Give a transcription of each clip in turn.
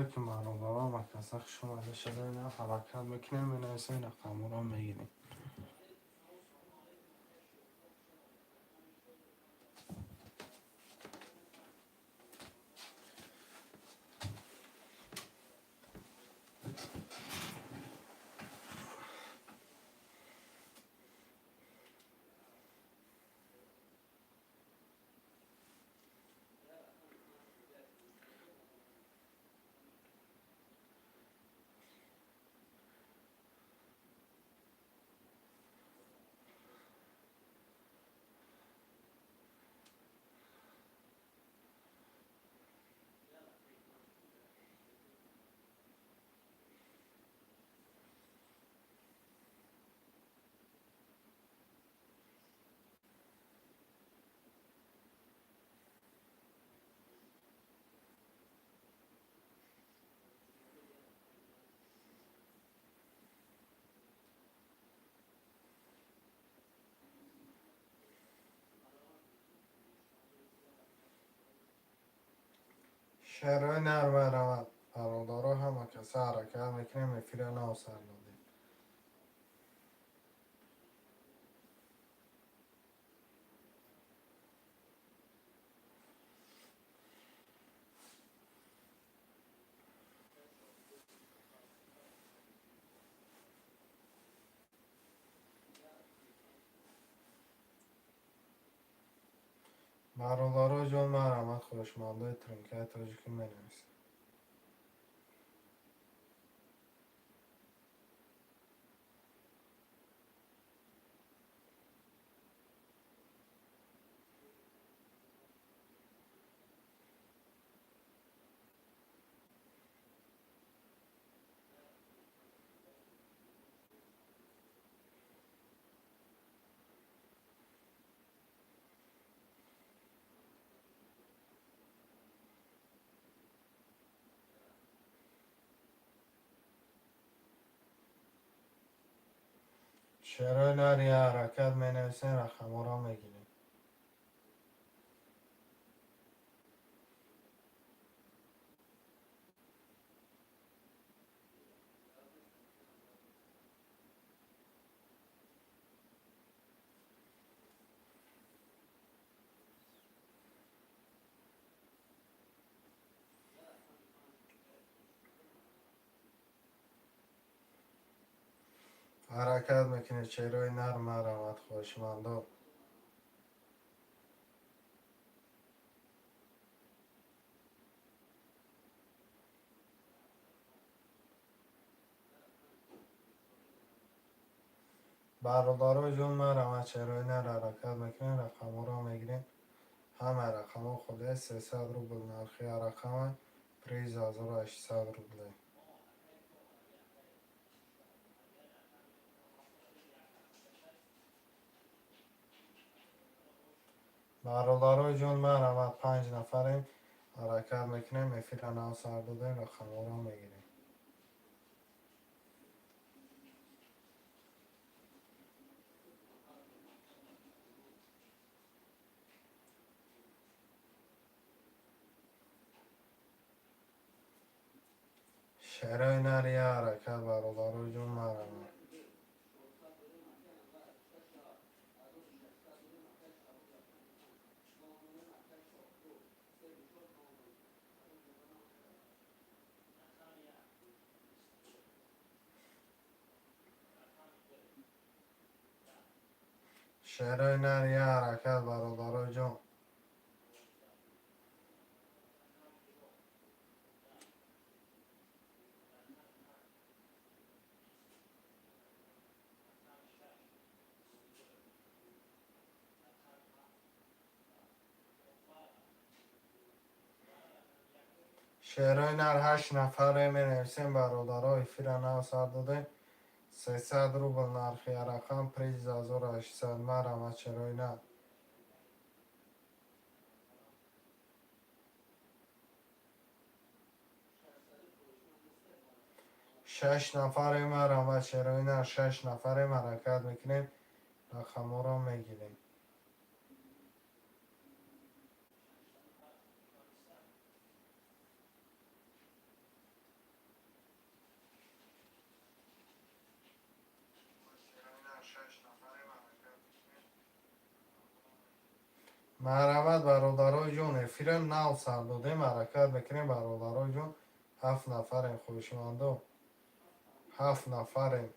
Алейкум, бародарон, ҳамакаса хуш омада шудаед. Ҳаракат мекунем, менависем, рақамҳоро мегирем. Шерои нар меравад. Бародаро, ҳамакаса ҳаракат мекунем, эфира нав сар додем. Бародаро ҷон, марҳамат, хоҳишмандои тринкаи тоҷикӣ менависед. Шерои нар я ҳаракат менависем, рақамҳоро мегирем. Ҳаракат мекунед, шерои нар, марҳамат, хоҳишмандо. Бародаро ҷон, марҳамат, шерои нар ҳаракат мекунем, рақамҳоро мегирем. Ҳамаи рақамҳо холия, 300 рубл нархи рақама, приз 1800 рублей. Бародаро ҷон, марҳамат, панҷ нафарем, ҳаракат мекунем, эфира нав сар додем, рақамҳоро мегирем. Шерои нар я ҳаракат, бародаро ҷон, марҳамат. Шерои нар я ҳаракат, бародаро ҷон. Шерои нар, ҳашт нафаре менависем, бародаро, эфира нав сар додем. 300 рубл нархи рақам, приз 1800. Марҳамат, шерои нар. Шаш нафарем, марҳамат, шерои нар, шаш нафарем, ҳаракат мекунем, рақамҳоро мегирем. Марҳамат, бародарои ҷон, эфира нав сар додем, ҳаракат мекунем, бародарои ҷон. Ҳафт нафарем, хоҳишмандо. Ҳафт нафарем.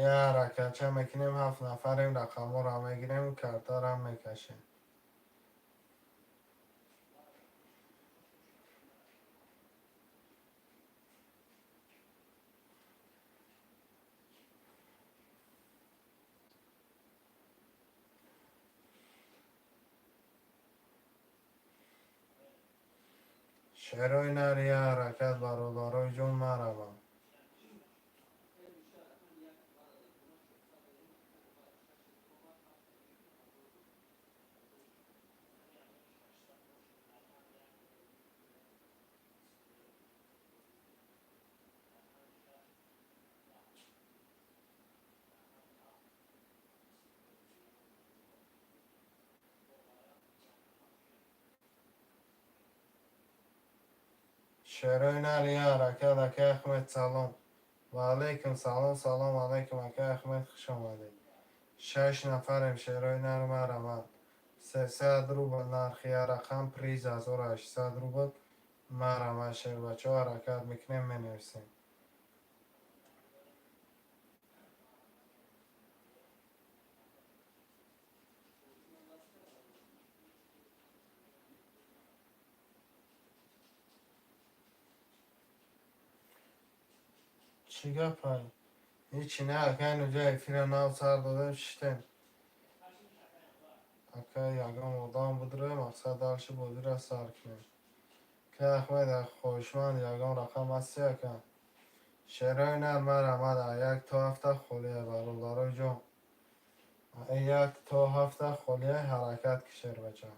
Я ҳаракатча мекунем, ҳафт нафарем, рақамҳоро мегирем, картарам мекашем. Шерои нар, я ҳаракат, бародарои ҷон, маравам. Шерои нар, я ҳаракат, акай Ахмед, салом. Ва алайкум салом, салом алайкум, акай Ахмед, хуш омадед. Шаш нафарем, шерои нар, марҳамат. 300 рубл нархи я рақам, приз 1800 рубл. Марҳамат, шербачаҳо, ҳаракат мекунем, менависем. Чӣ гапай? Ҳечи не, акай, нуҷа эфира нав сар додем, шиштем. Акай, ягон одам будре, мақсад дальше бозиро сар кунем. Акай Ахмед, хоҳишманд, ягон рақам ҳасти, ака? Шерои нар, марҳамат, як то ҳафта холия, бародарои ҷон. Як то ҳафта холия, ҳаракат ки, шербача.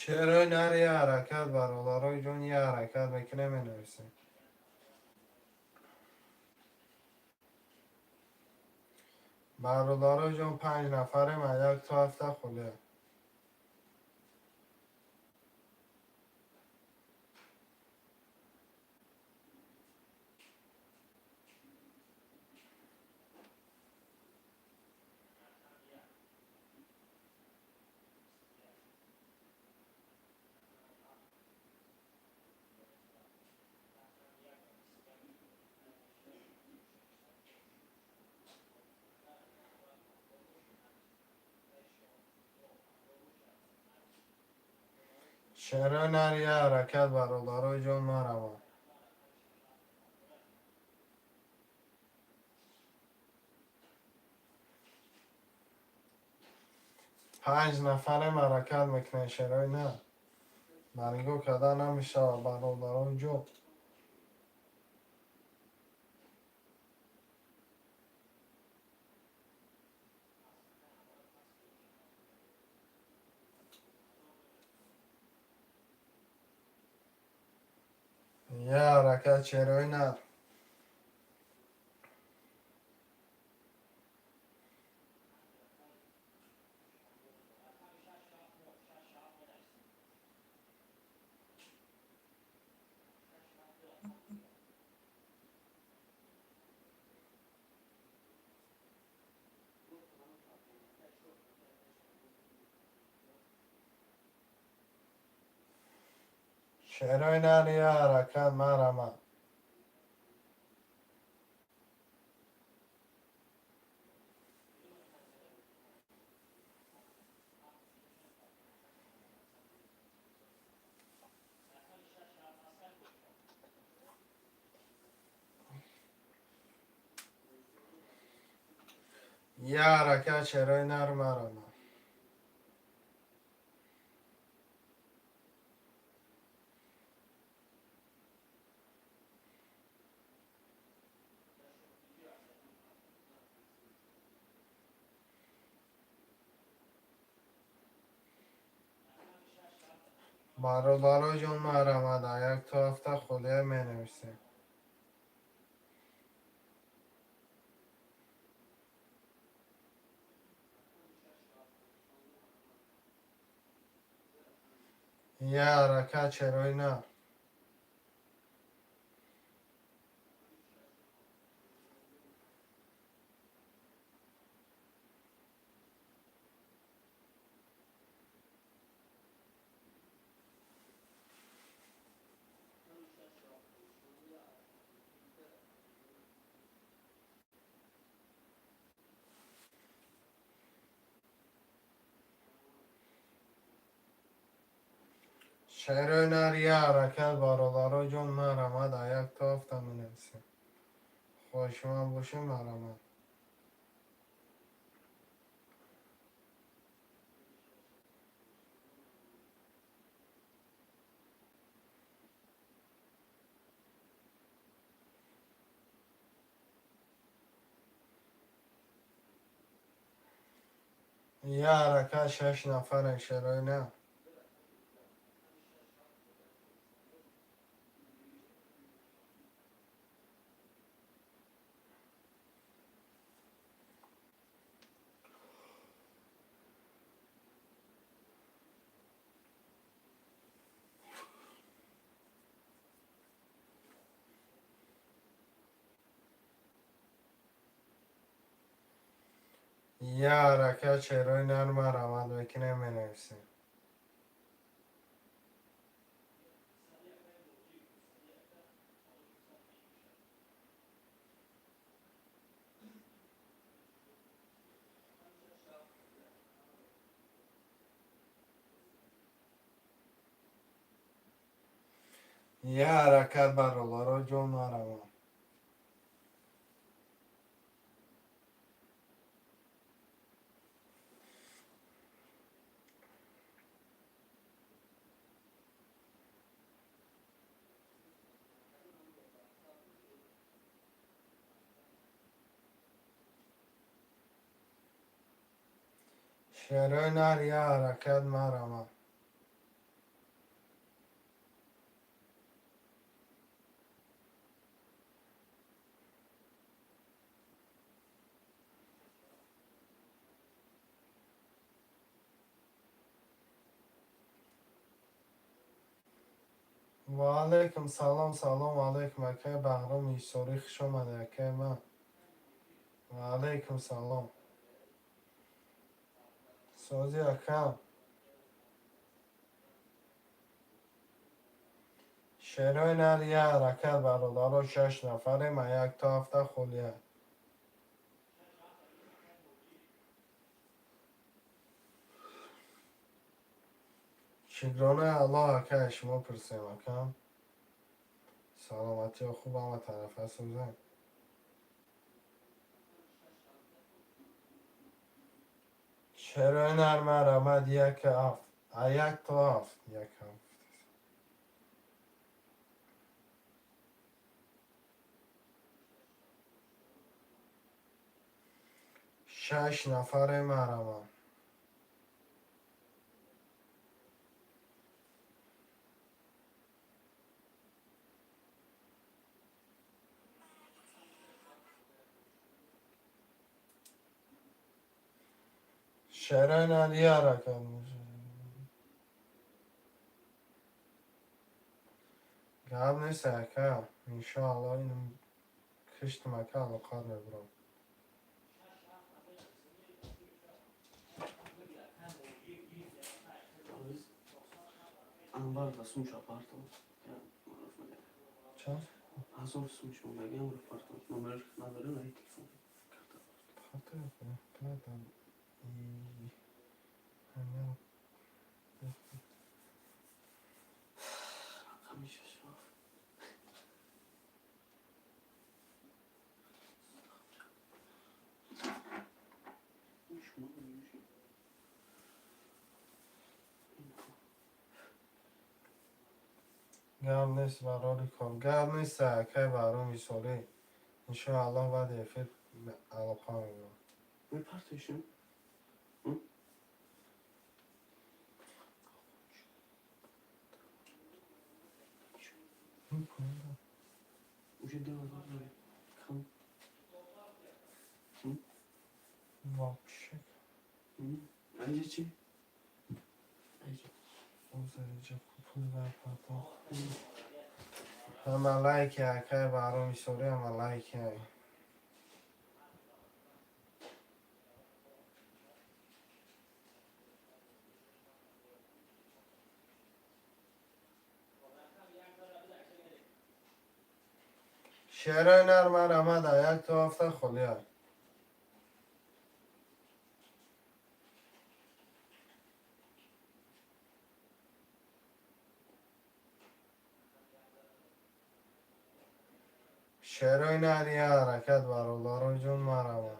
Шерои нар, я ҳаракат, бародарои ҷон, я ҳаракат мекунем, менависем. Бародарои ҷон, панҷ нафарем, як то ҳафта холия. Шерои нар, я ҳаракат, бародарои ҷон, маравам. Панҷ нафарем, ҳаракат мекунем, шерои нар. Ба нигоҳ карда намешавад, бародарои ҷон. Я ҳаракат, шерои нар. Шерои нар, я ҳаракат, марҳамат. Я ҳаракат, шерои нар, марама. Бародаро ҷон, марама, дар як то ҳафта холия менависем. Я ҳаракат, шерои нар. Шерои нар, я ҳаракат, бародаро ҷон, марама, дар як то ҳафта менависем. Хоҳишманд бошем, марама. Я ҳаракат, шаш нафарем, шерои нар. Я ҳаракат, шерои нар, марама, мекунем, менависем. Я ҳаракат, бародаро ҷон, марама. Шерои нар, я ҳаракат, марама. Ва алайкум салом, салом алайкум, акай Баҳром Исорӣ, хуш омадӣ, акай ман. Ва алайкум салом. Сози, акам. Шерои нар, я ҳаракат, бародаро, шаш нафарем, а як то ҳафта холия. Шукронаи Аллоҳ, акай, шумо пурсем, акам. Саломатиё хуб ҳама тарафа сӯзем. Шерои нар, марамад, як ҳафт. А як то ҳафт, як ҳафт. Шаш нафаре, марама. Шерои нар, я ҳаракат. Гап нест, ака. Иншоалло, ин киштм, ака, алоқат мебурам. Анвар да сумша партон. Чанд? 1000 сум шумо мегам партон. Номер надорем на телефон. Карта. Хато и ҳамяро. Рақами шаш. Гап нест, барори кор. Гап нест, акай Баҳром Исолӣ. Иншоаллоҳ, баъди эфир алоқа мебурам. Мепартоишем? Уже 2000 дорем. Кам. Вообще. Аиҷа чӣ? Аиҷа. Озариҷа пул барпарто. Ҳама лайки, акай Баҳром Исолӣ, ҳама лайки. Шерои нар марамада як то ҳафта холия. Шерои нар я ҳаракат, бародаро ҷон, марама.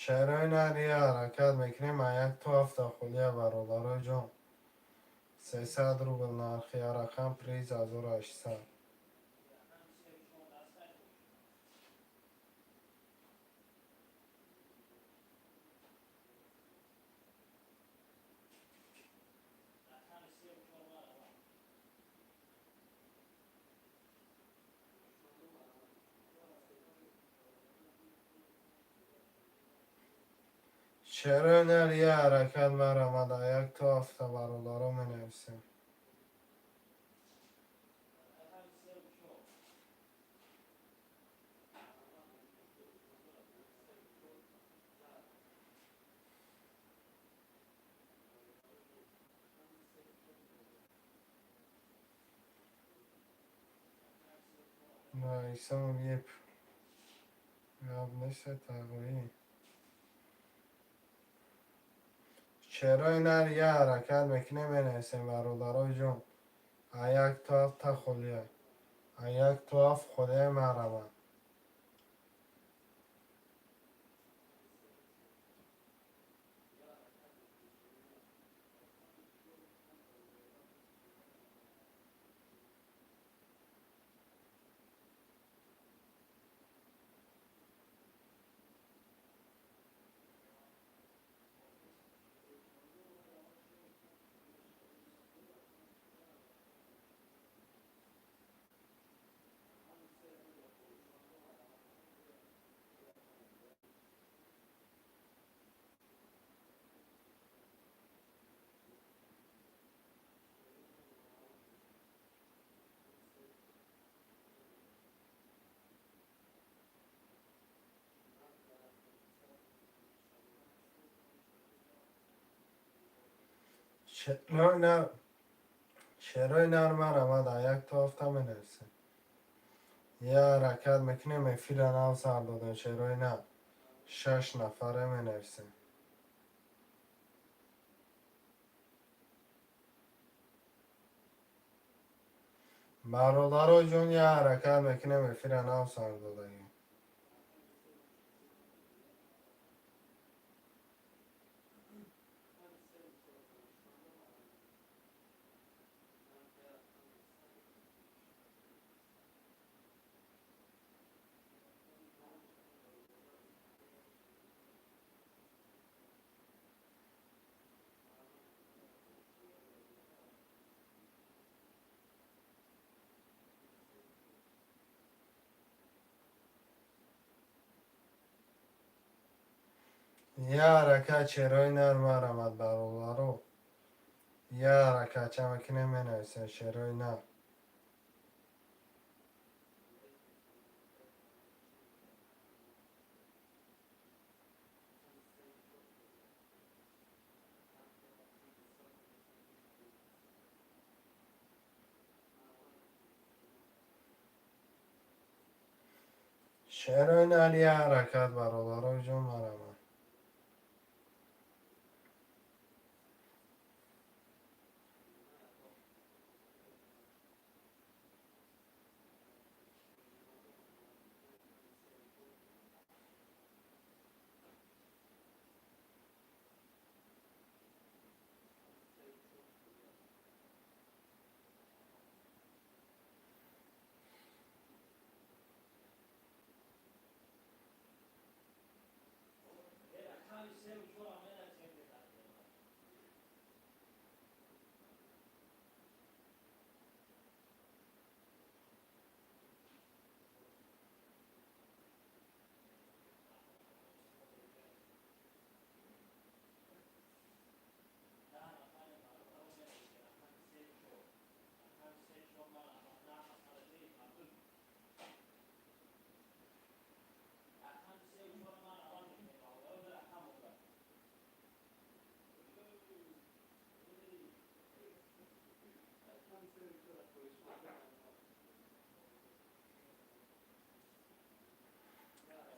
Шерои нар я ҳаракат мекунем, а як то ҳафта холия, бародаро ҷон. 300 рубл нархи рақам, приз 1800. Шерои нар я ҳаракат марамада як то ҳафта, бародаро, менависем. Раисам еп. Гап нест, тағоӣ. Шерои нар я ҳаракат мекунем, менависем, бародарои ҷон. А як то ҳафта холия. А як то ҳафт холия марамад. Шерои нар марамада як то ҳафта, менависем. Я ҳаракат мекунем, эфира нав сар додем, шерои нар. Шаш нафаре, менависем. Бародаро ҷон, я ҳаракат мекунем, эфира нав сар додагем. Я ҳаракат, шерои нар марамад, бародаро. Я ҳаракат ча мекунем, менависем шерои нар. Шерои нар, я ҳаракат, бародаро ҷон, марамад.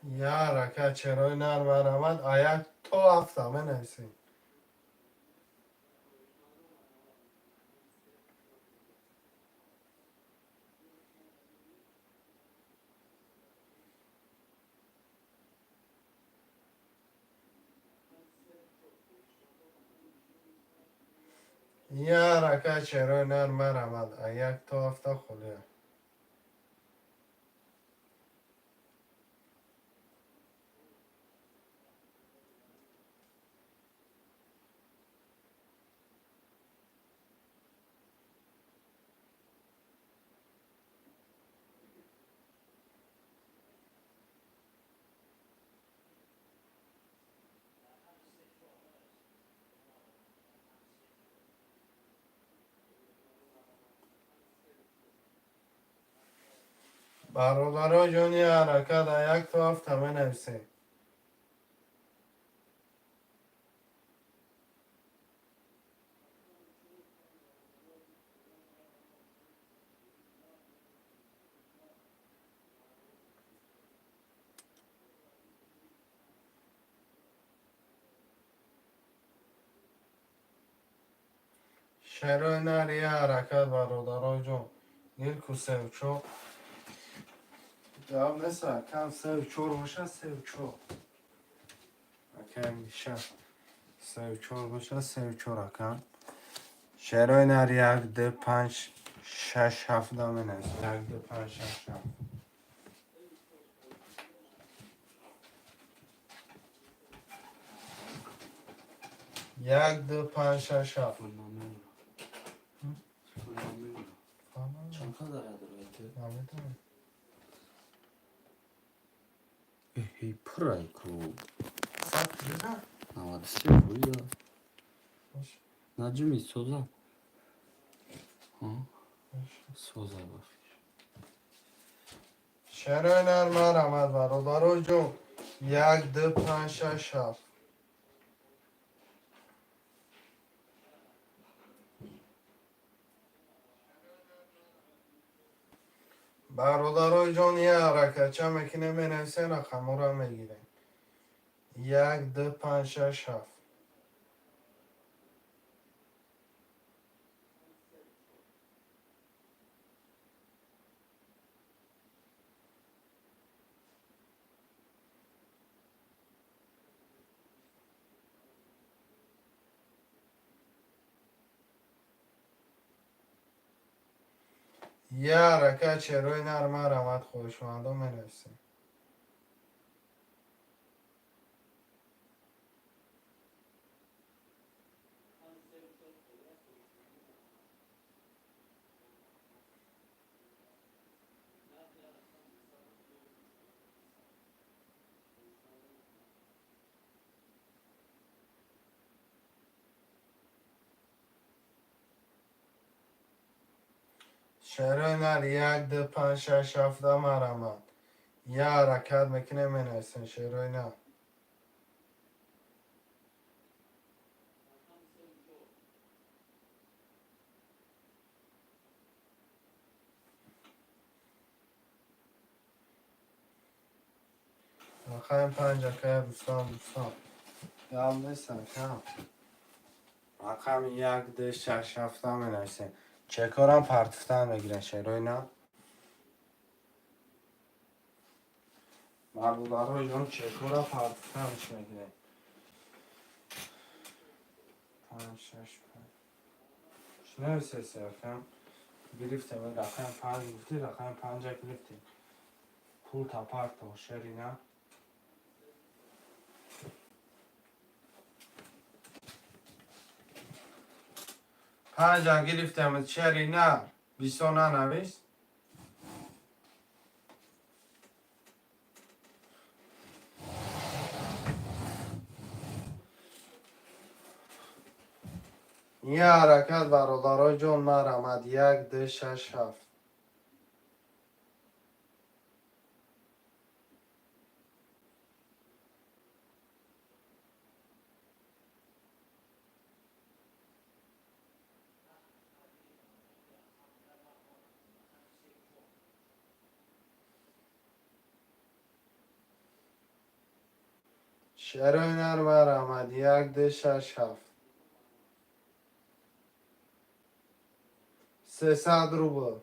Я ҳаракат, шерои нар марамад, а як то ҳафта менависем. Я ҳаракат, шерои нар марамад, а як то ҳафта холия. Бародаро ҷон, я ҳаракат, а як то ҳафта менависем. Шерои нар, я ҳаракат, бародаро ҷон. Нилку севу чор. Ҷавоб нест, кам севу чор боша, севу чор. Акам ша. Севу чор боша, севу чор акам. Шерои нар як, ду, панҷ, шаш, ҳафт да менависем. Як, ду, панҷ, шаш, ҳафт. Як, ду, панҷ, шаш, ҳафт. Чанд қадар дорад? Намедонам. Эҳей, пурай ку. Сад лира? 93 фоиза. Наҷуми соза. Соза бафиш. Шерои нар марамад, бародаро ҷон. Як, ду, панҷ, шаш, ҳафт. Бародарои ҷон, я ҳаракат ча мекунем, менависем, рақамҳоро мегирем. Як, ду, панҷ, шаш, ҳафт. Я ҳаракат, шерои нар марамад, хоҳишмандо менависем. Шерои нар 1, 2, 5, 6, 7 марҳамат. Я ҳаракат мекунем, менависем шерои нар. Рақами 5 акай Рустам, Рустам. Гап нестам, кам. Рақами 1, 2, 6, 7 менависем. Чекорам партифтан мегирен шерои нар. Бародарои ҷон, чекора партифтанш мегирем. 5, 6, 5. Чӣ нависеси акам? Гирифтем, рақами 5 гуфтӣ, рақами 5 гирифтем. Пул тапарто, шери нар. Панҷа гирифтем, шери нар. Бисо нанавис. Я ҳаракат бародарои ҷон, марҳамат. 1, 2, 6, 7. Шерои нар марҳамат. 1, 2, 6, 7. 300 рубл.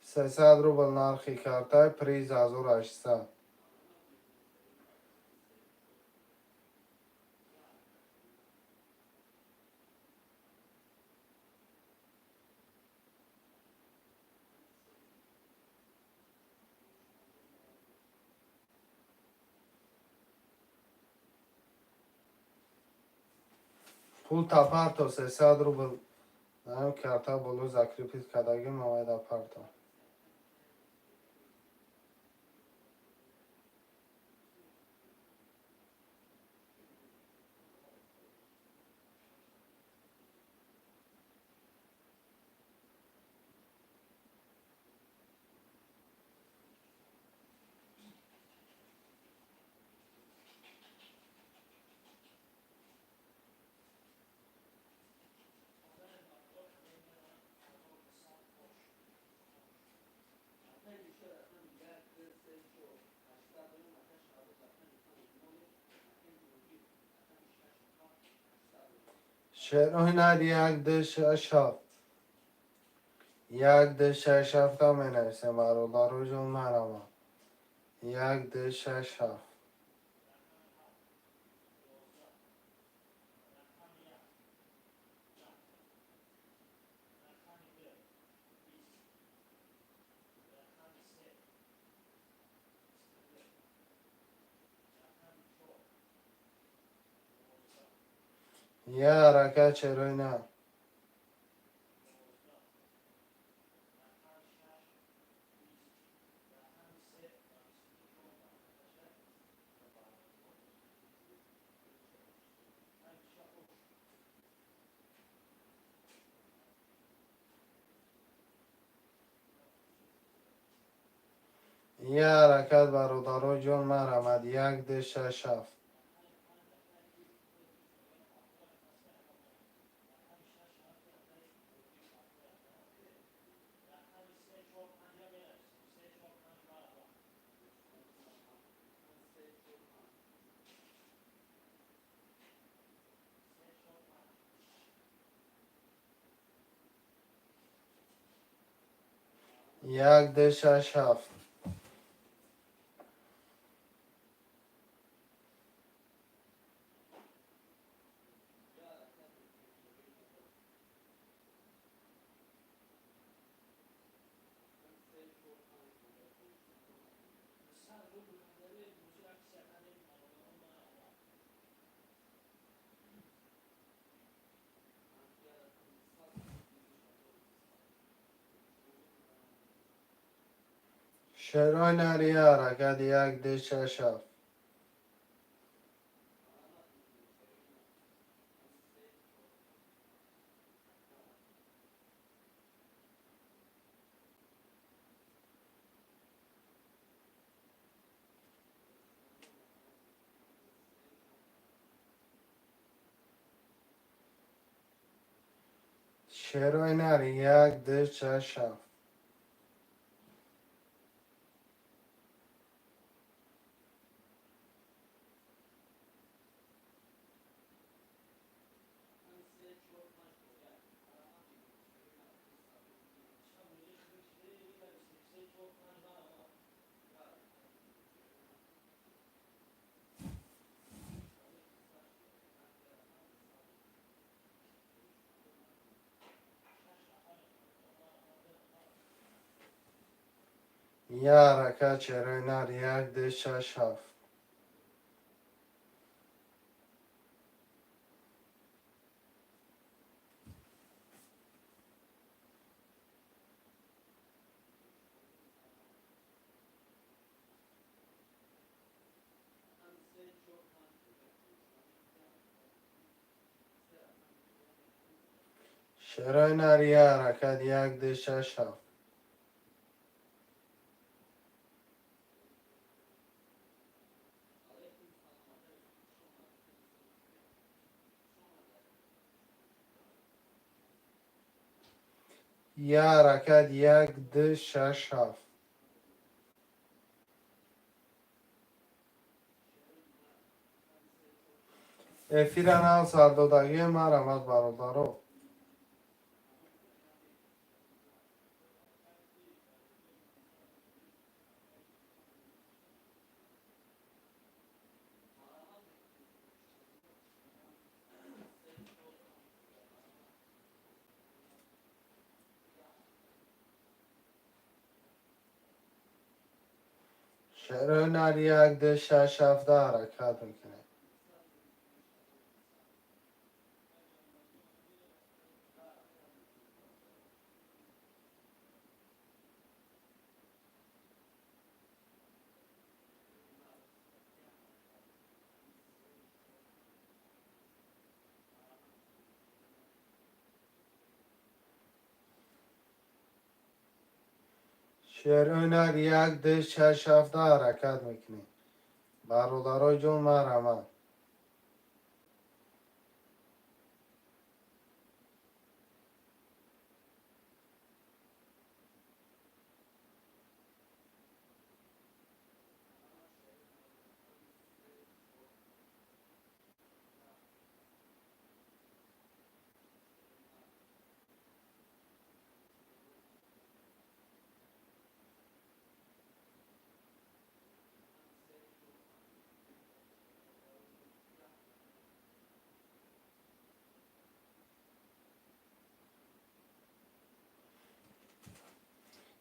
300 рубл нархи картай, приз 1800. Пул тапарто, 300 рубл. Наем карта боло закрепить кардагим, мавайда парто. Шерои нар 1, 2, 6, 7. 1, 2, 6, 7 менависем бародарои ҷон, марҳамат. 1, 2, 6, 7. Я ҳаракат шерои нар. Я ҳаракат бародарои ҷон, марҳамат. 1, 2, 6, 7. 1, 2, 6, 7. Шерои нар я ҳаракат. 1, 2, 6, 7. Шерои нар 1, 2, 6, 7. Я ҳаракат шерои нар 1, 2, 6, 7. Шерои нар я ҳаракат 1, 2, 6, 7. Я ҳаракат 1, 2, 6, 7. Эфира нав сардодагии марҳамат, бародаро. Шерои нар 1, 2, 6, 7 ҳаракат мекунем. Шерои нар 1, 2, 6, 7 ҳаракат мекунем. Бародарои ҷон, марҳамат.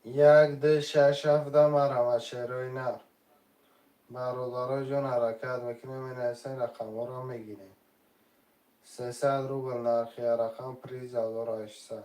1, 2, 6, 7 марҳамат, шерои нар. Бародарои ҷон, ҳаракат мекунем, менависем, рақамҳоро мегирем. 300 рубл нархи рақам, приз 1800.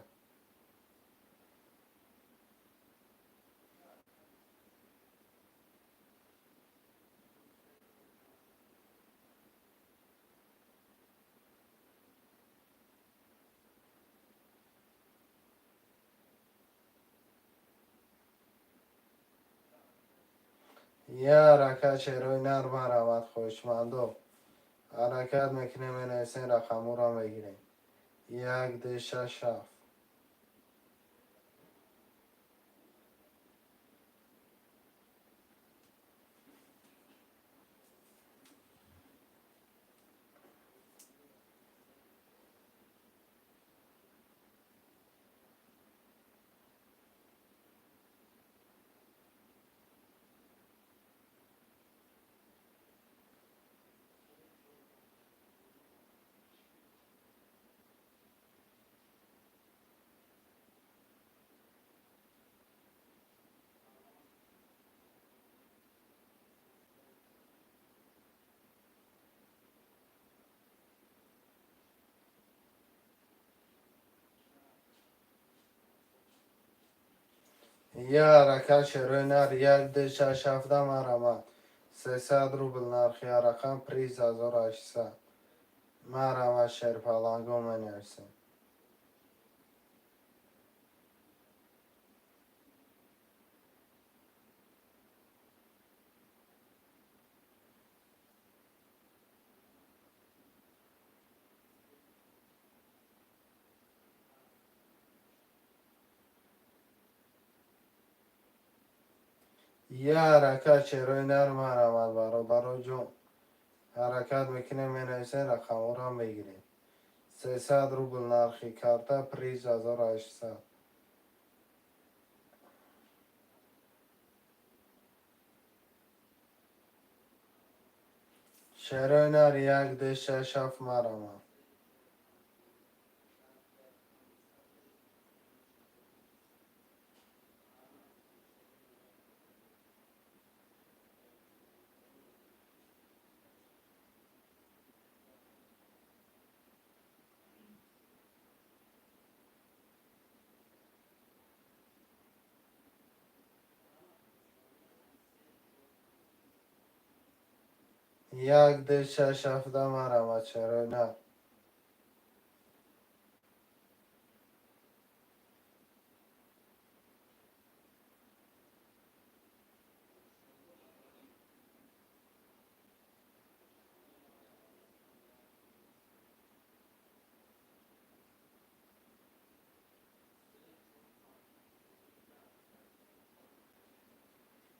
Я ҳаракат шерои нар, марҳамат, хоҳишмандо. Ҳаракат мекунем, менависем, рақамҳоро мегирем. 1, 2, 6, 7. Я ҳаракат шерои нар 1, 2, 6, 7 марҳамат. 300 рубл нархи рақам, приз 1800. Марҳамат, шерпаланго менависем. Я ҳаракат шерои нар марамад, бародаро ҷон. Ҳаракат мекунем, менависем, рақамҳоро мегирем. 300 рубл нархи карта, приз 1800. Шерои нар 1 2 6 7 марамад. 1 2 6 7 марамад шерои нар.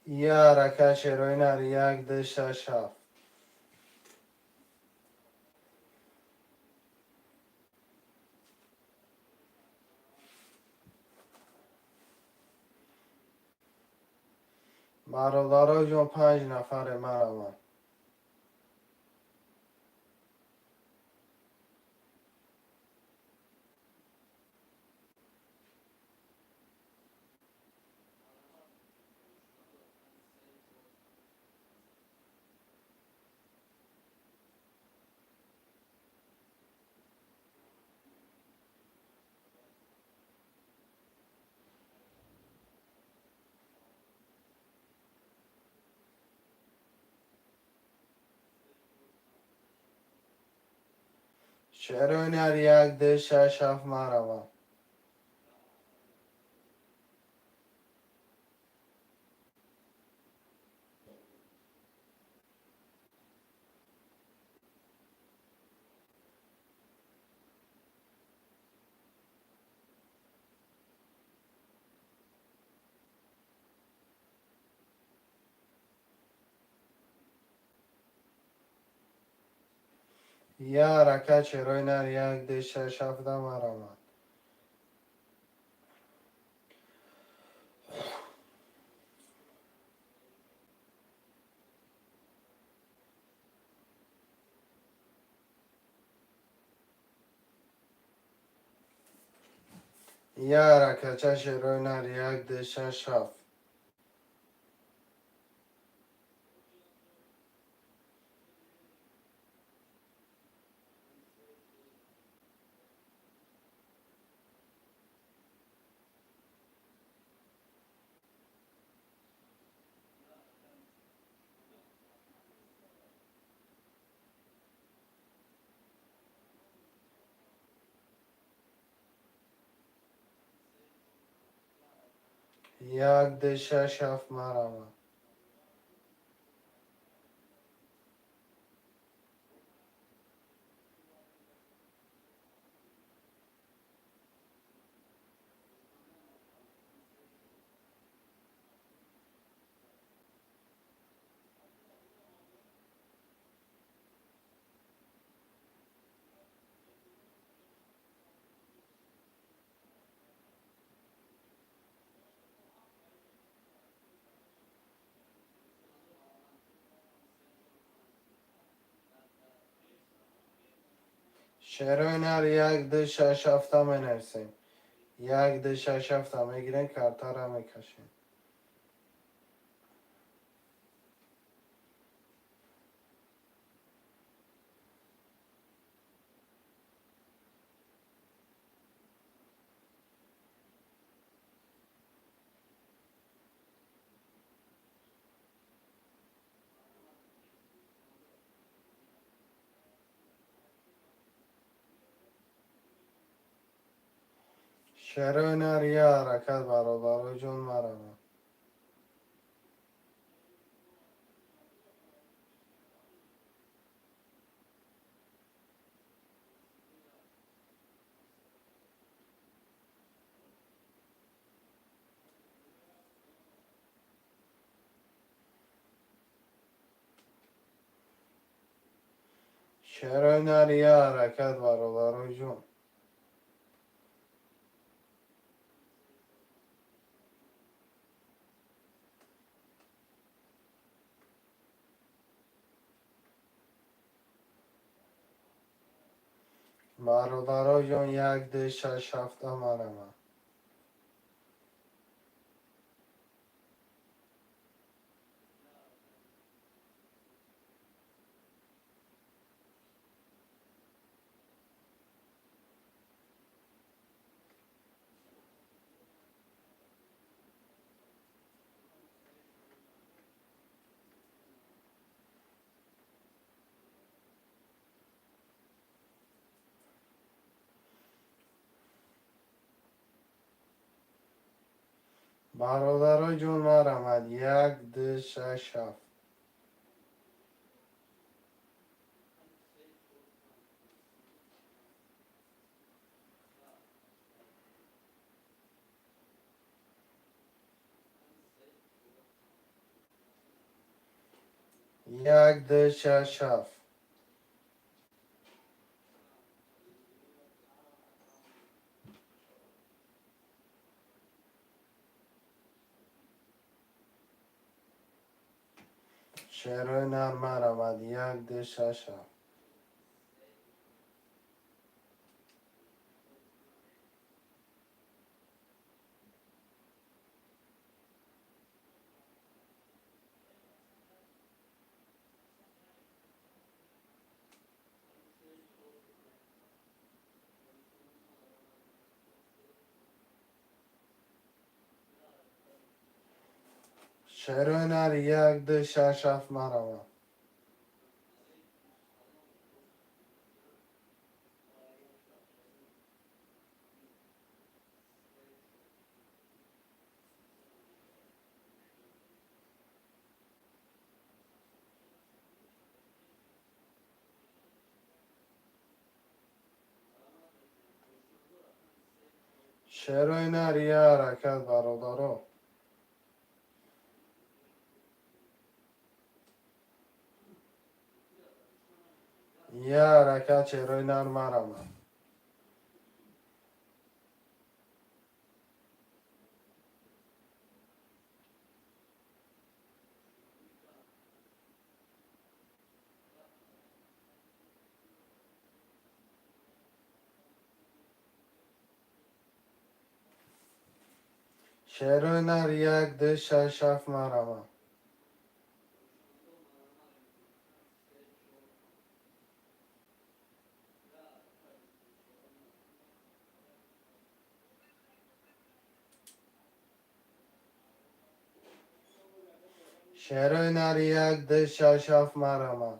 Я ҳаракат шерои нар 1 2 6 7. Бародаро ҷон, 5 нафаре марамад. Шерои нар 1 2 6 7 марамад. Я ҳаракат шерои нар 1 2 6 7 марамад. Я ҳаракатча шерои нар 1 2 6 7. 1 2 6 7 марамад. Шерои нар 1 2 6 7 менависем. 1 2 6 7 мегирем, картаро мекашем. Шерои нар я ҳаракат, бародаро ҷон, марамад. Шерои нар, я ҳаракат, бародарои ҷон. Бародарои ҷон, як, ду, шаш, ҳафта марама. Бародарои ҷон, марамад, як, ду, шаш, ҳафт. Як, ду, шаш, ҳафт. Шерои нар, марамад, як, ду, шаш, ҳафт. Шерои нар, як, ду, шаш, ҳафт, марамад. Шерои нар, я ҳаракат, бародаро. Я ҳаракат, шерои нар, марамад. Шерои нар, як, ду, шаш, ҳафт, марамад. Шерои нар, як, ду, шаш, ҳафт, марамад.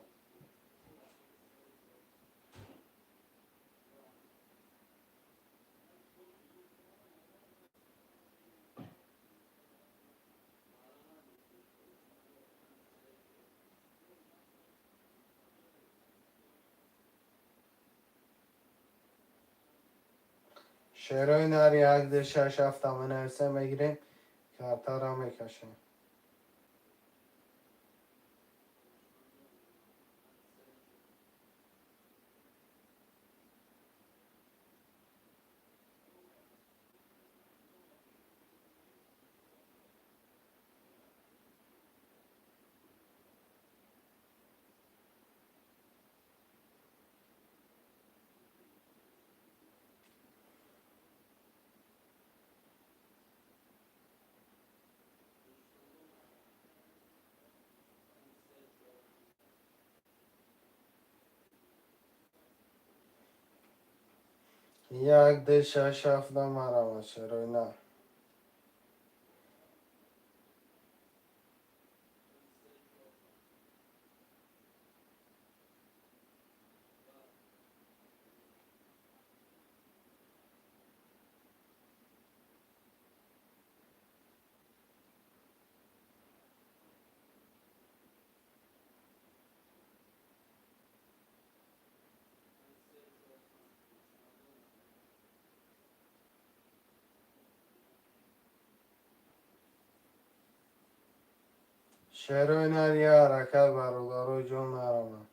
Шерои нар, як, ду, шаш, ҳафт, менависем, мегирем, картаро мекашем. Як, ду, шаш, ҳафт, марамад, шерои нар. Шерои нар, я ҳаракат, бародарои ҷон, марамад.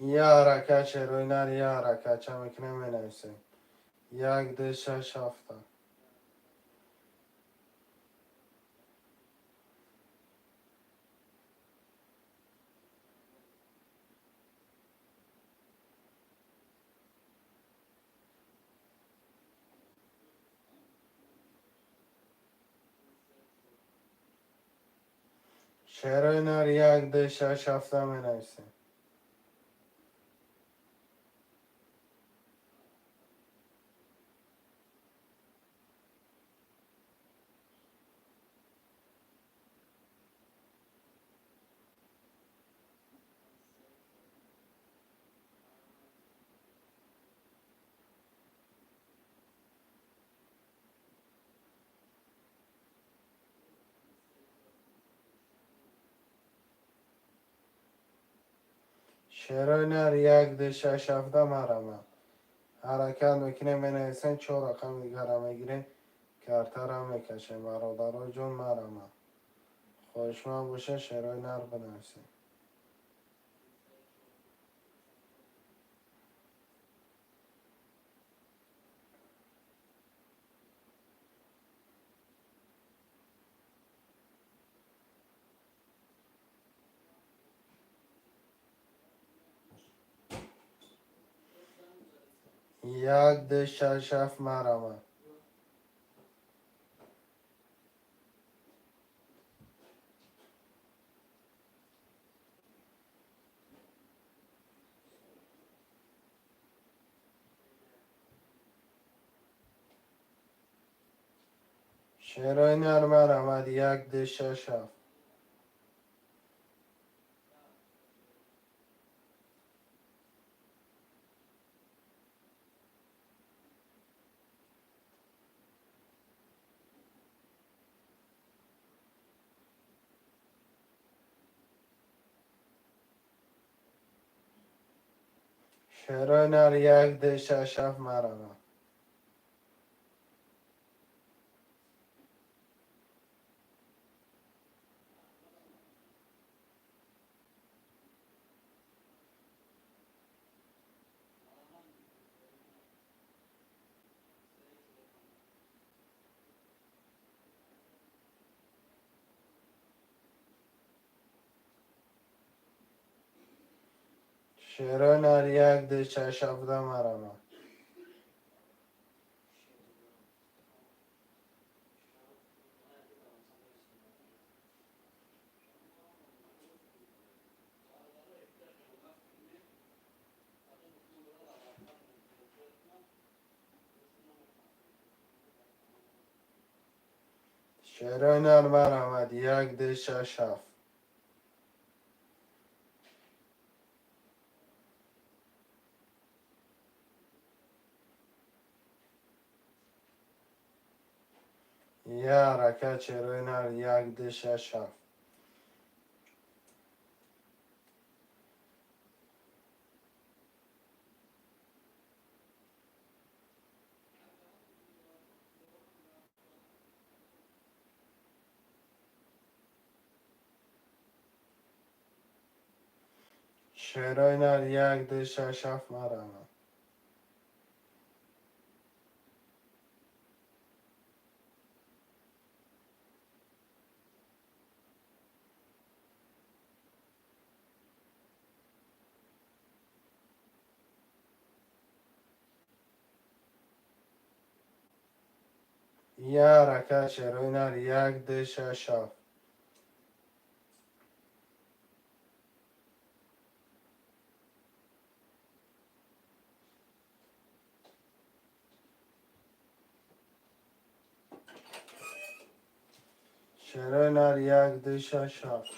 Я ҳаракат, шерои нар, я ҳаракатча мекунем, менависем. Як, ду, шаш, ҳафта. Шерои нар, як, ду, шаш, ҳафта менависем. Шерои нар, як, ду, шаш, ҳафта, марама. Ҳаракат мекунем, менависем, чор рақами дигара мегирем, картара мекашем. Бародаро ҷон, марама. Хоҳишманд боша, шерои нар бинависем. Як, ду, шаш, ҳафт, марама. Шерои нар, марама. Як, ду, шаш, ҳафт. Шерои нар, як, ду, шаш, ҳафт, марама. Шерои нар, як, ду, шаш, ҳафта, марама. Шерои нар, марама. Як, ду, шаш, ҳафт. Я ҳаракат, шерои нар, як, ду, шаш, ҳафт. Шерои нар, як, ду, шаш, ҳафт, марама. Я ҳаракат, шерои нар, як, ду, шаш, ҳафт. Шерои нар, як, ду, шаш, ҳафт.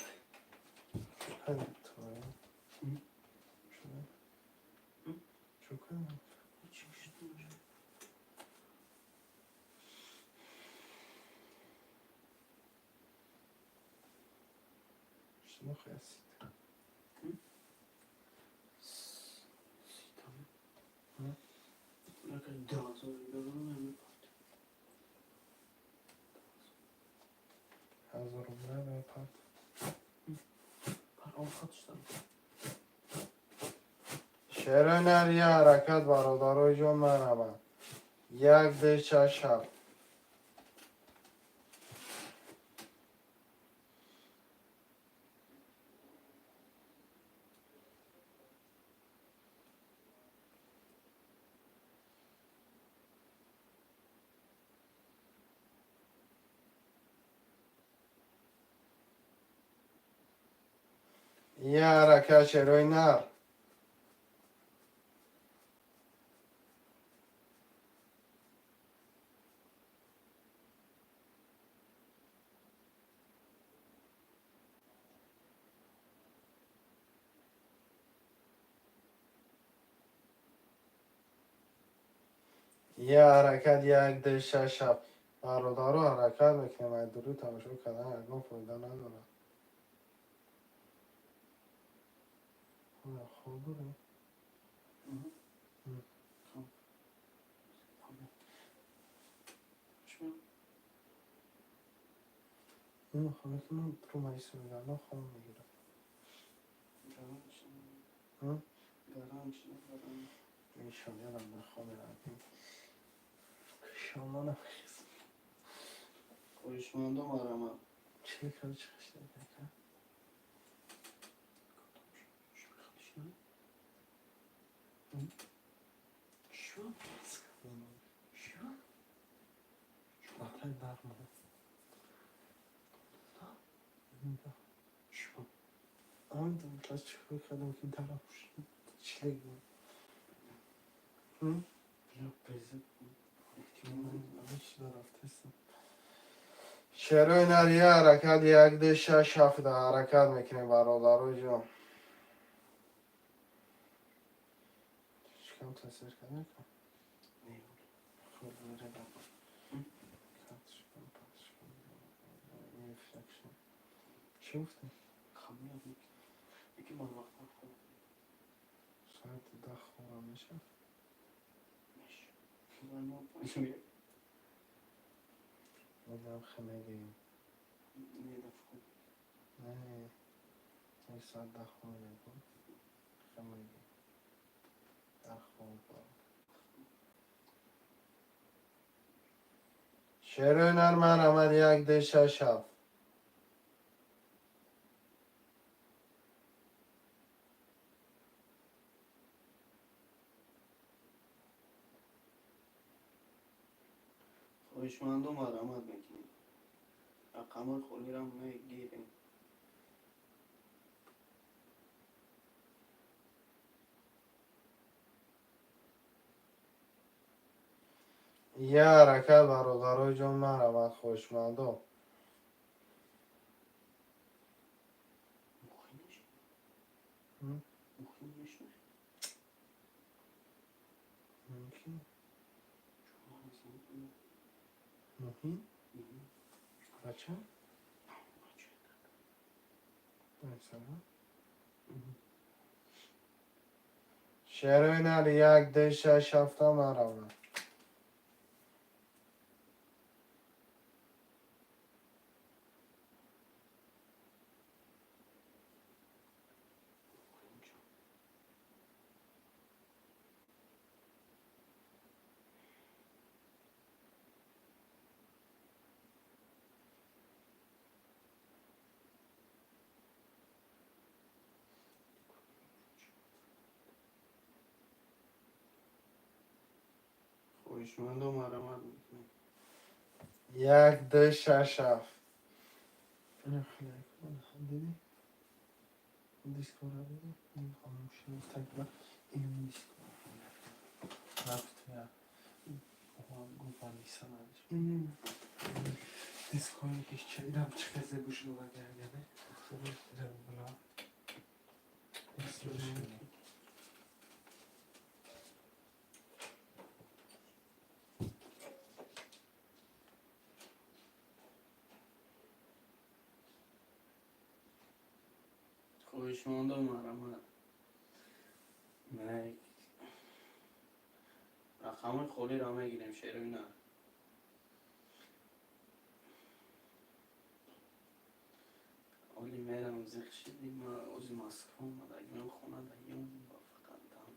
Ҳазор рубля парт. Шерои нар, я ҳаракат, бародарои ҷон, марҳамат. 1, 2, 6, 7. Я ҳаракат, шерои нар. Я ҳаракат, 1, 2, 6, 7. Бародаро, ҳаракат мекунем. Ай дурӯ тамошо кардан ягон фоида надорад. Хоб дорем. Хоб. Чӣ? Рӯ маисмегардон, хоб мегирад. Гаранч. Гаранч, гаранч. Иншоаллам бихоб меравем. Шомонам. Хоҳишмандо, марҳамат. Чӣ кар, чӣ хашта? Чё? Чё? Латай дармо. Чё? Амидам, чӣ кардам, ки дара члек. Бля, безеб. Шерои нар, я ҳаракат, 1, 2, 6, 7 ҳаракат мекунем, бародарои ҷон. Шикам тасир карда? Не. Хуб, меравам. Карточкам, карточкам. Инфекшн. Чӣ гуфтем? Хамия. Яки ман вақт хоб. Соати 10 хобам мешавад? Меш. Мо панҷ меяк. Одам хемегӯем. Не, да хоб. Не, як соат 10 хоб мегӯм. Хемегӯем. Дар хоб. Шерои нар, марҳамат, 1, 2, 6, 7. Хоҳишмандо, марҳамат мекунем. Рақамҳои холиро мегирем. Я ҳаракат, бародарои ҷон, марҳамат, хоҳишмандо. Мухин мешавад? М? Мухин мешавад? Мумкин. Чӯ, ман Муҳим? Бача? Бача. Масалан? Шерои нар, 1, 2, 6, 7, марҳамат. Мухинҷон. Хоҳишмандо, марҳамат мекунем. 1, 2, 6, 7. Дидӣ? Дискора дидӣ? Ин хомӯшӣ гуфта, ин диско рафт, я гуфт надошт. Диское ки ирам чӣ хезе гӯш дода гардяне? Ирам била. Диско. Хоҳишмандо, марҳамат. Мек. Рақамҳои холиро мегирем, шерои нар. Оли мерам, зиқ шидим, ма ози Москва омадагиам, хона даём ба фақат дам.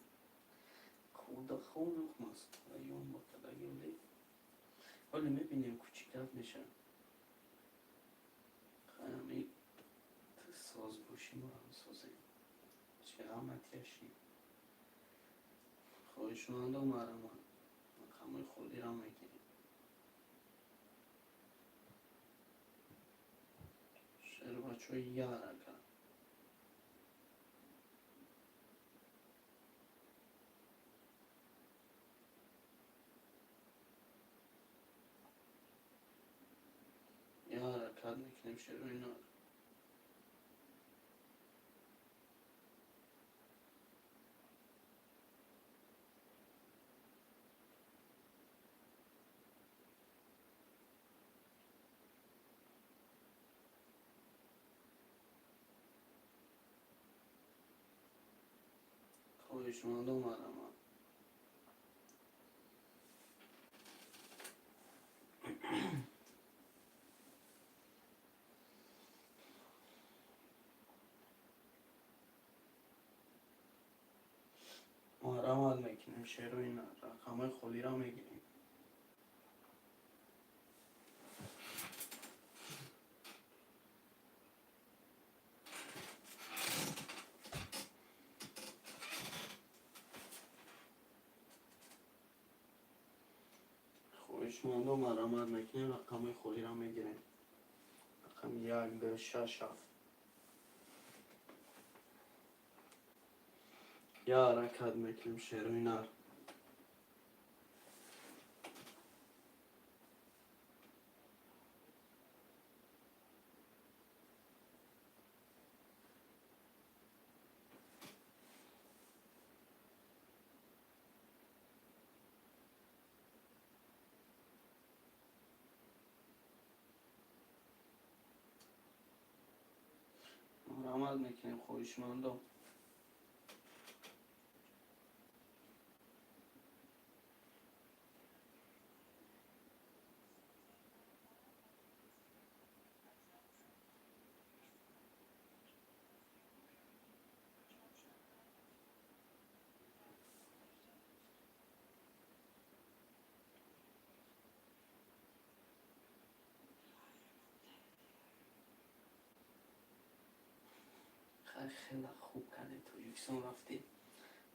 Ко Москва ён бо кардагим де. Ҳоле мебинем, ку чӣ гап мешавад. Хами соз бошӣ, моро созем. Чӣ ғамат яшӣ. Хоҳишмандо, марҳамат, рақамҳои холиро мегирем. Шербачои ярака. Я ҳаракат мекунем, шерои нар. Хоҳишмандо, марҳамат. Марҳамат мекунем, шерои нар. Рақамҳои холиро мегирем. Хоҳишмандо, марҳамат мекунем, рақамҳои холиро мегирем. Рақами як, ду, шаш, ҳафт. Я ҳаракат мекунем, шерои нар. Марҳамат мекунем, хоҳишмандо. Хеле хуб кардед, Тоҷикистон рафтед.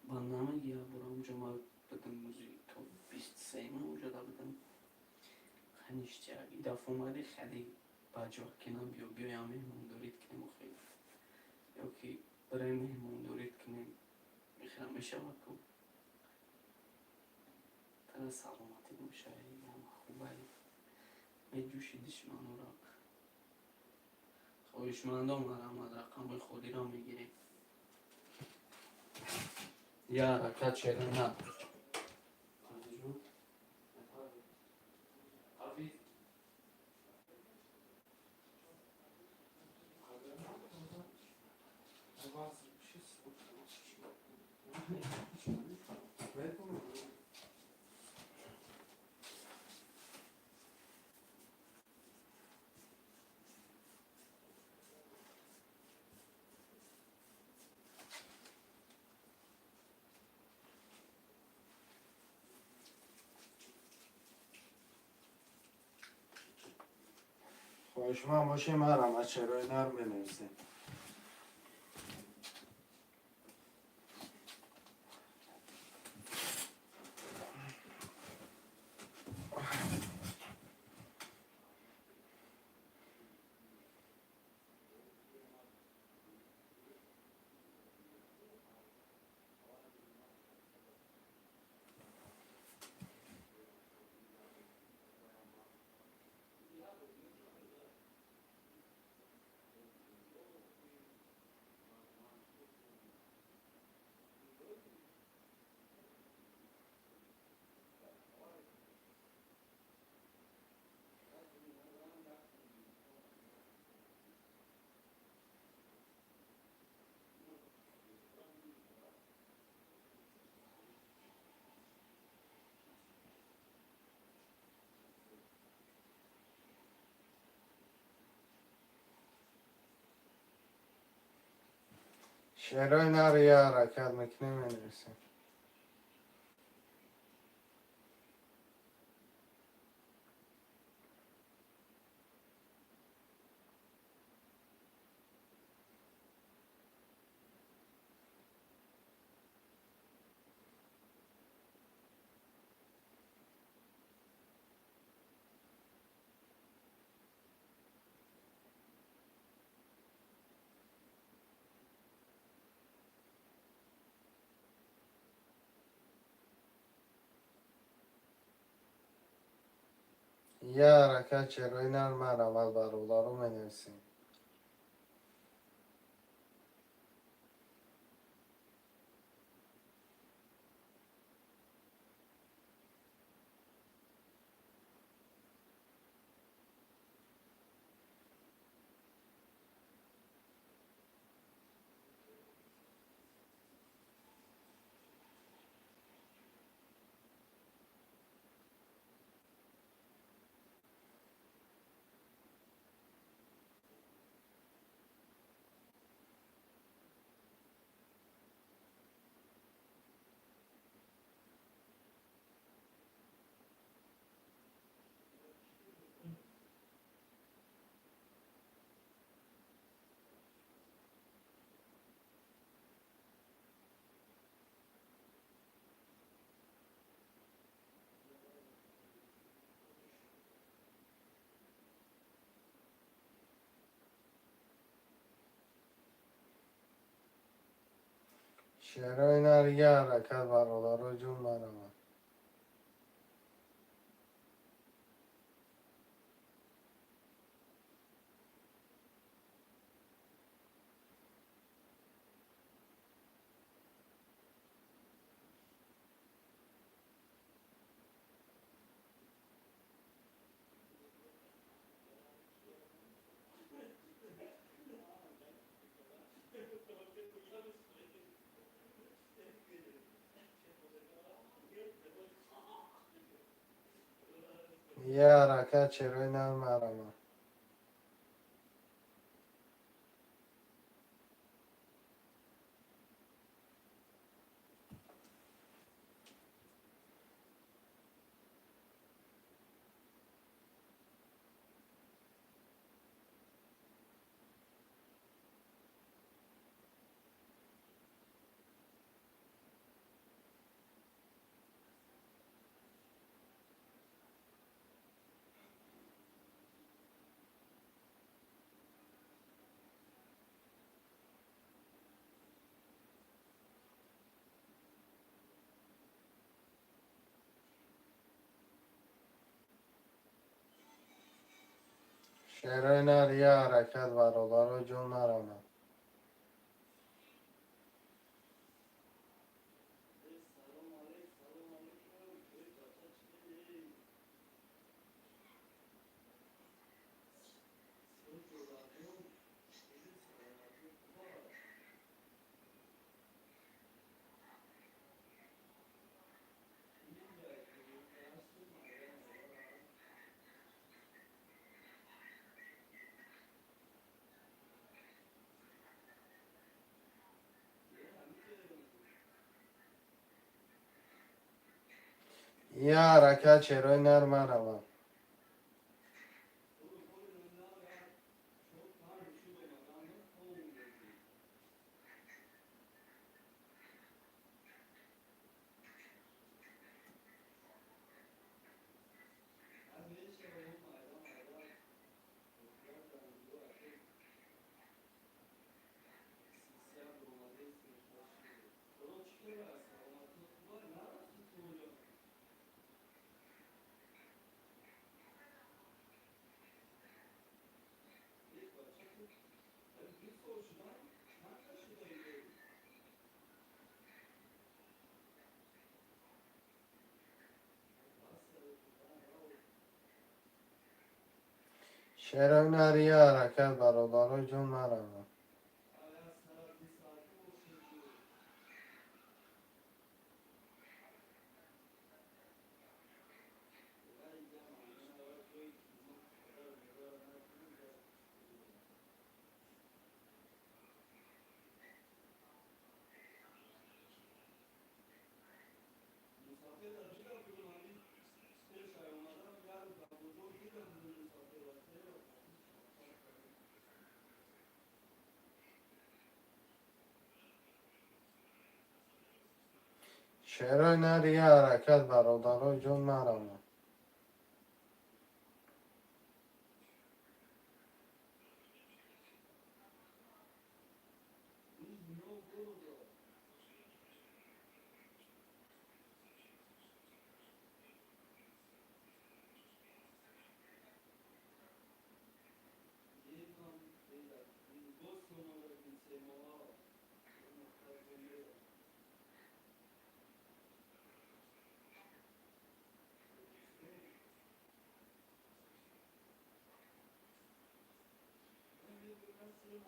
Ба намаги як бора онҷо ма будам, рӯзи то 23-ма онҷода будам. Ништяк. И дафъа омадӣ, хеле баҷо кинам, биё, биёям, меҳмондорит кунем охи. Ё ки бирем, меҳмондорит кунем. Мехелам мешавад ку. Тара саломатӣ бошай, ҳама хубай. Меҷӯши душманора. Хоҳишмандо, марҳамат, рақамҳои холиро мегирем. Я ҳаракат, шерои нар. Хоҳишманд бошем, марҳамат, шерои нар менависем. Шерои нар, я ҳаракат мекунем, менависем. Я ҳаракат чеҳраи нар марҳамат, бародаро, менависем. Шерои нар, я ҳаракат, бародаро, ҷон марҳамат. Я ҳаракат чеҳраи нар марҳамат. Шерои нар, я ҳаракат, бародаро, ҷон марҳамат. Я ҳаракат чеҳраи нар марҳамат. Шерои нар, я ҳаракат, бародаро, ҷон марҳамат. Шерои нар, я ҳаракат, бародаро, ҷон марҳамат. Як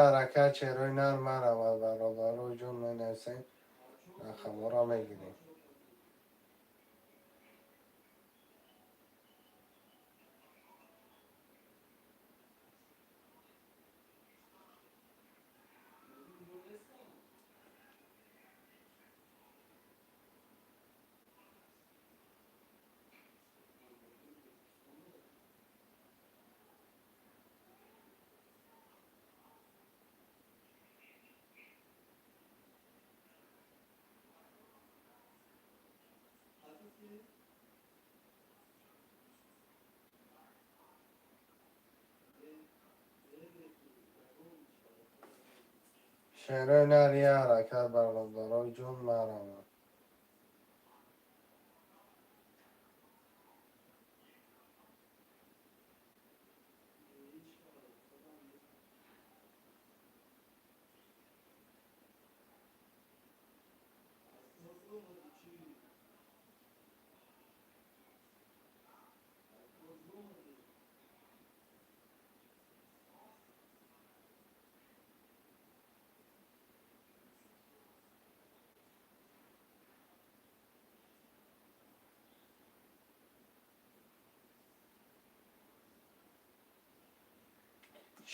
ҳаракат чеҳраи нар маравад, бародаро ҷон, менависем, рақамҳоро мегирем. Шерои нар як ҳаракат, бародаро ҷон, маравад.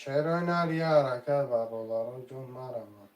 Шерои нар як ҳаракат, бародаро ҷон, маравад.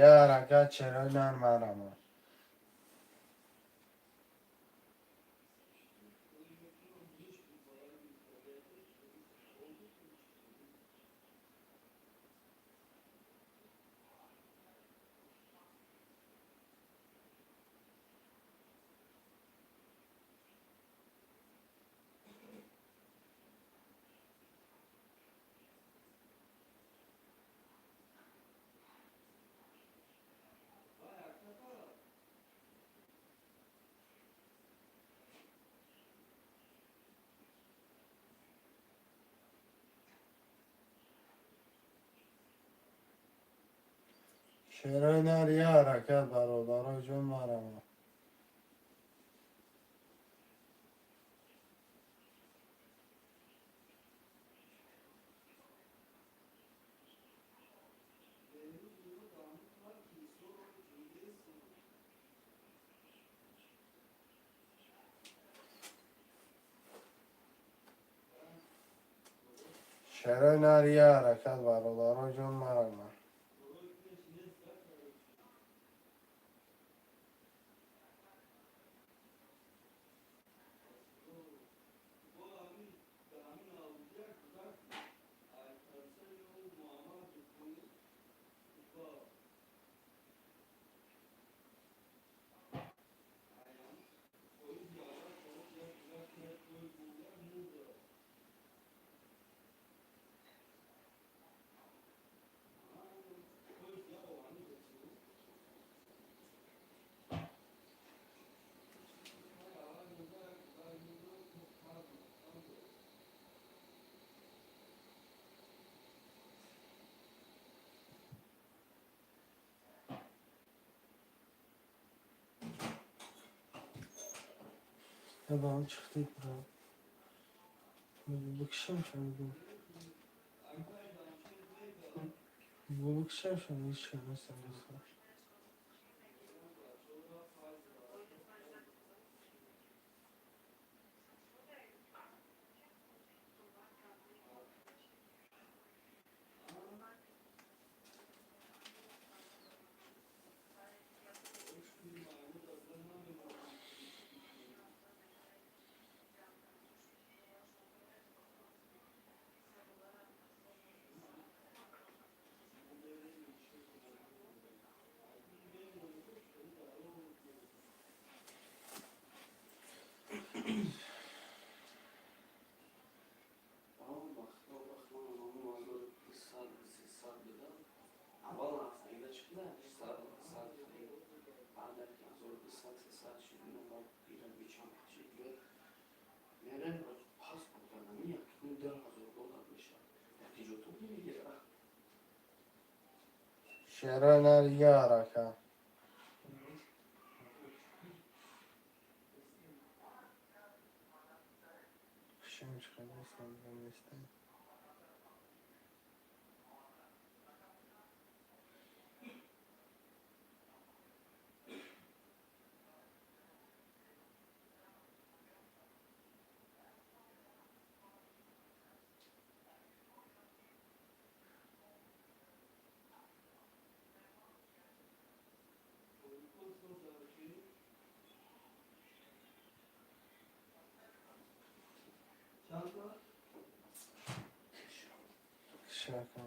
Як ҳаракат чеҳраи нар маравад. Шерои нар як ҳаракат, бародаро ҷон, маравад. Шерои нар як ҳаракат, бародаро ҷон, маравад. Tamam çıktı bura. Букшам шамду. Букшам шамду шамду. Сар шид, ира бичам чиги. Мерем паспорт кардам, 1,5 ҳазор доллар мешавад. Натиҷото мегирад. Шерои нар яр, ака. Шим чиқад нестам, нестам. Киша, ака.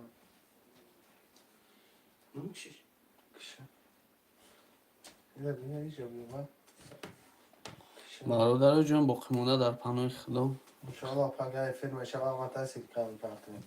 Намекшиш? Киша. Ира бия, иҷа бия, ба. Киша. Бародаро ҷон, боқимонда дар паноҳи Худо. Иншоалло, пага эфир мешава, ма тасил кам партем.